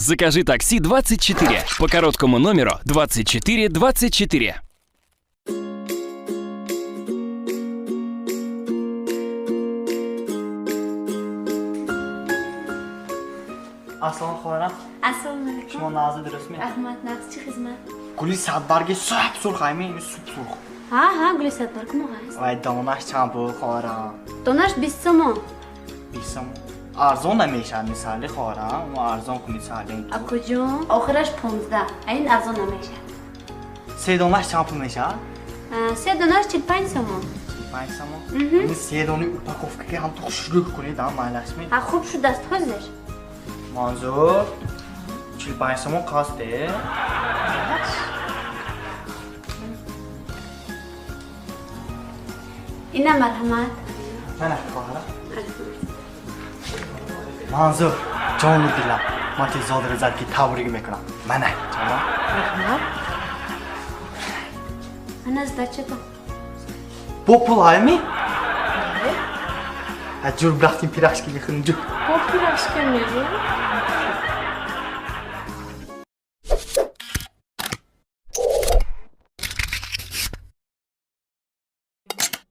Закажи такси 24 по короткому номеру 24 24. Ассалому хоҳарам. Ассалому алайкум. Шумо нағзи, дурустми? Раҳмат, нағз. Чӣ хизмат? Гули садбарги суп сурх айми, ими суп сурх. Ҳа, ҳа, гули садбарг мо ҳаст. Вай, донаш чанд пул, хоҳарам? Донаш 20 сомон. 20 сомон? Арзон намешавад мисали, хоҳарам? Мо арзон кунед сали. Акуҷон, охираш 15, ин арзон намешавад. Се донаш чанд пул мешавад? Се донаш 45 сомон. 45 сомон. Ини се дони упаковка ки ҳам ту хушрӯ кунед, ам майлашми? Ҳа, хуб шудаст ҳозир. Манзур, 45 сомон қасде. Ина, марҳамат. Мана, хоҳарам. Манзур, ҷону дилам, ман ти зодрӯзат ки табрик мекунам. Мана, ҷонам. Раҳмат. Ана сдача то. Бо пул ҳайми? Ҳа, ҷур, рафтим, пирожки мехӯрем, ҷур. Бо пирожка мерем?